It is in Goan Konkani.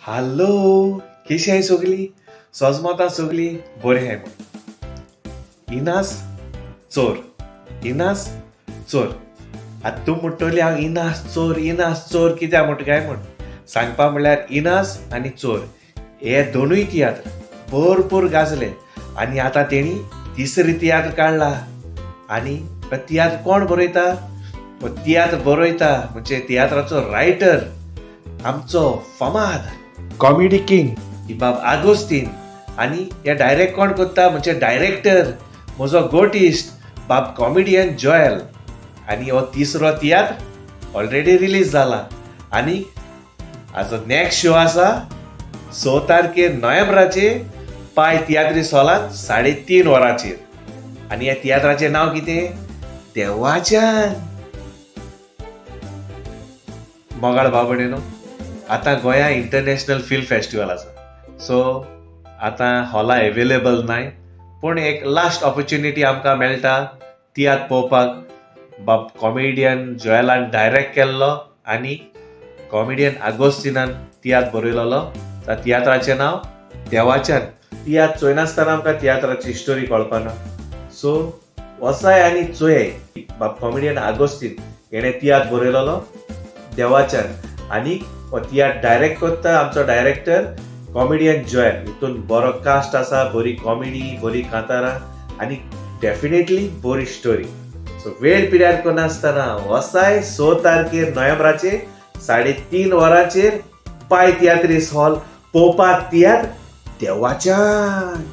हॅलो, केशी आहाय सोगली? सोजमोता सोगली बोरी आहाय म्हूण. इनास चोर, इनास चोर. आतां तूं म्हणटली हांव इनास चोर इनास चोर कित्याक म्हणटा काय म्हूण. सांगपा म्हणल्यार इनास आनी चोर हे दोनूय तियात्र भरपूर गाजले आनी आतां तेणी तिसरी तियात्र काडला. आनी तो तियात्र कोण बरयता? हो तियात्र बरयता म्हणजे तियात्राचो रायटर आमचो फामाद कॉमेडी किंग बाब आगोस्तीन. आनी हे डायरेक्ट कोण करता म्हणजे डायरेक्टर म्हजो गोटिस्ट बाब कॉमेडियन जोएल. आनी हो तिसरो तियात्र ऑलरेडी रिलीज जाला आनी हाजो नेक्स्ट शो आसा 6 तारखेर नोव्हेंबराचेर पाय तियात्रीस हॉलांत 3:30 वरांचेर. आनी ह्या तियात्राचें नांव कितें? देवाच्यान. मोगाळ भाव भयणीनो, आतां गोंया इंटरनॅशनल फिल्म फेस्टिवल आसा, सो आतां हॉलां एवेलेबल नाय, पूण एक लास्ट ऑपॉर्च्युनिटी आमकां मेळटा तियात्र पळोवपाक. बाब कॉमेडियन जोएलान डायरेक्ट केल्लो आनी कॉमेडियन आगोस्तिनान तियात्र बरयलेलो. त्या तियात्राचें नांव देवाच्यान. तियात्र चोयनासतना आमकां तियात्राची स्टोरी कळपाना, सो वसाय आनी चोयाय. बाब कॉमेडियन आगोस्तीन हेणें तियात्र बरयलेलो देवाच्यान आनी हो तियात्र डायरेक्ट करता आमचो डायरेक्टर कॉमेडियन जोएल. हितून बरो कास्ट आसा, बरी कॉमेडी, बरी कांतारां आनी डेफिनेटली बरी स्टोरी. सो वेळ पिड्यार करनासतना वसाय 6 तारखेर नोव्हेंबराचेर 3:30 वरांचेर पाय तियात्रीस हॉल पळोवपाक तियात्र देवाच्यान.